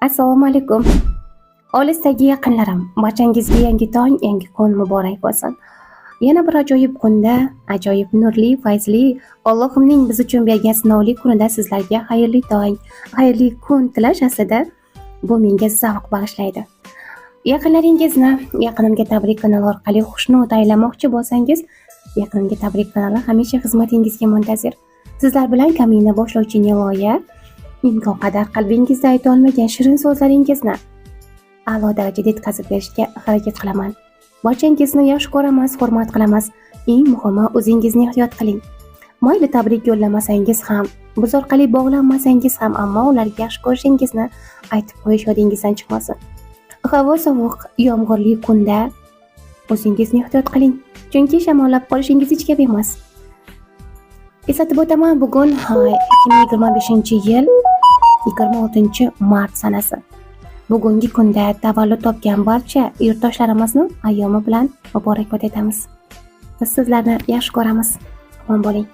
Assalomu alaykum. Olisdagi yaqinlarim, barchangizga yangi tong, yangi kun muborak bo'lsin. Yana bir ajoyib kunda, ajoyib nurli, fayzli, Allohimning biz uchun bergan sinovli kunida sizlarga xayrli tong, xayrli kun tilash aslida bu menga zavq bag'ishlaydi. Yaqinlaringizni Yaqinimga tabrik kanali orqali xushnud aylamoqchi bo'lsangiz, Yaqinimga tabrik kanali hamisha xizmatingizga muntazir. Sizlar bilan kamina boshlovchi Niloya imkon qadar qalbingizda ayta olmagan shirin so'zlaringizni a'lo darajada yetkazib berishga harakat qilaman. Barchangizni yaxshi ko'ramiz, hurmat qilamiz. Eng muhimi, o'zingizni ehtiyot qiling. Mayli, tabrik yo'llamasangiz ham, biz orqali bog'lanmasangiz ham, ammo ularga yaxshi ko'rishingizni aytib qo'yish yodingizdan chiqmasin. Havo sovuq, yomg'irli kunda o'zingizni ehtiyot qiling, chunki shamollab qolishingiz hech gap emas. Eslatib o'taman, bugun 2025-yil 26 mart sanasi. Bugungi kunda tavallud topgan barcha yurtdoshlarimizni ayyomi bilan muborakbod etamiz. Biz sizlarni yaxshi ko'ramiz. Omon bo'ling.